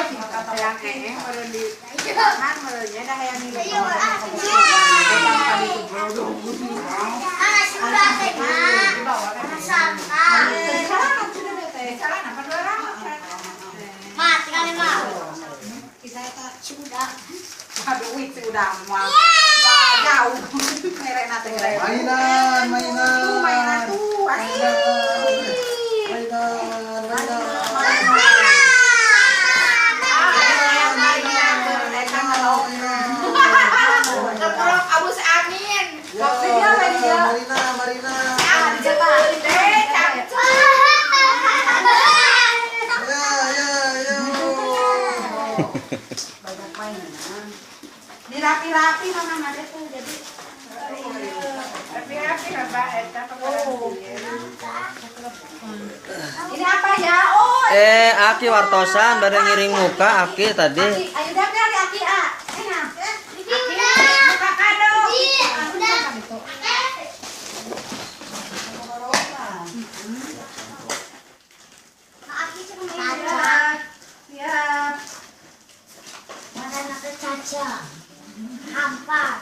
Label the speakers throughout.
Speaker 1: Yang meureun di kan meureunnya dah hayang ngilu. Duit sudah mah jauh merena teh
Speaker 2: mainan mainan
Speaker 1: mainan tuh
Speaker 2: mainan mainan
Speaker 1: keprok abus angin
Speaker 2: Marina Marina ya ya ya
Speaker 1: banyak mainan dirapi-rapi mama mah tuh jadi rapi-rapi lah eta. Ini apa ya? Oh.
Speaker 3: Aki wartosan bade ngiring muka Aki tadi.
Speaker 1: Aki, ayo dah dari Aki a. Enak. Aki buka kado.
Speaker 4: Aki cuma
Speaker 1: Siap.
Speaker 4: Mana nak caca. Hampar.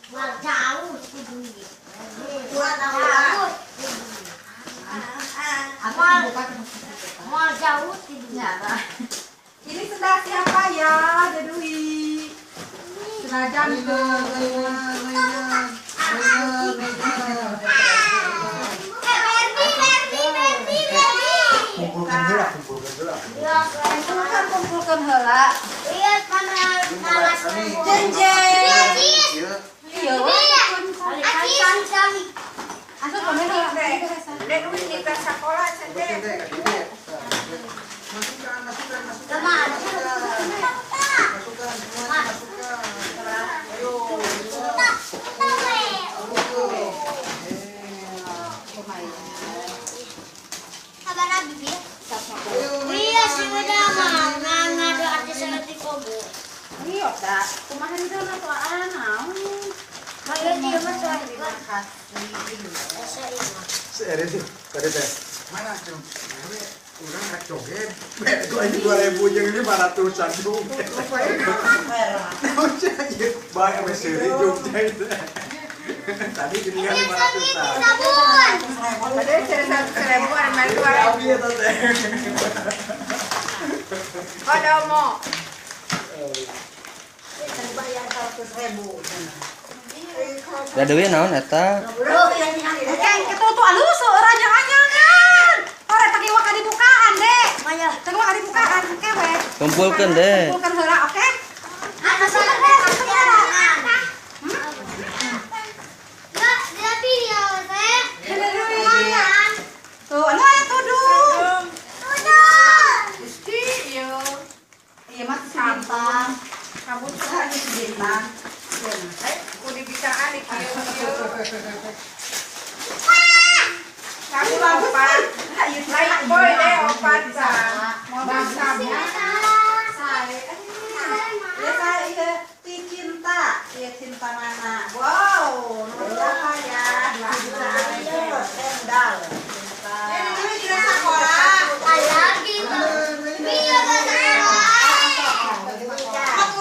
Speaker 4: Wah jauh sih duit. Wah jauh. Wah jauh sih duit.
Speaker 1: Ini sendal siapa ya, Dedui? Sendal jantung.
Speaker 2: Kumpulkan heula, kumpulkan heula.
Speaker 1: Kumpulkan heula.
Speaker 4: Iya, mana kalas
Speaker 1: jenjen.
Speaker 4: Iya.
Speaker 1: Asup mana deh? Dek kita sekolah cenderung.
Speaker 2: Masukkan, masukkan, masukkan. Masukkan semuanya, masukkan. Ayo.
Speaker 4: Iya sudah mah, nana do artis seperti kobo.
Speaker 1: Iya tak, kumaha di dalam soal naon?
Speaker 4: Mayo dia mah soal
Speaker 1: terima kasih.
Speaker 2: Seri sih, tadi teh. Mana cuma? Urang rek joget. Gua ini 2000 jeung 500-an joget. Naon sih ieu? Bae ame seuri joget. Tadi geningan 500-an.
Speaker 1: Tadi 1.000 ada 2000.
Speaker 2: Iya teh.
Speaker 1: Kodomo. Bayar 100.000.
Speaker 3: Da deui naon eta?
Speaker 1: Engke kitu tuh alus ranya-anyangan. Ora teu waka dibukaan, Dek. Teu waka dibukaan engke we.
Speaker 3: Kumpulkeun, Dek.
Speaker 1: Kumpulkeun heula, oke? Tuh, anu aya tudung. Gusti, ieu. Ieu mah si bintang. Kamu tuh si bintang. Kudu bisaan di kieu-kieu. Kamu opat. Lain boy deh opat sa. Mau bangsanya. Sae. Ya sae ieu ti cinta, ieu cinta mana? Wow.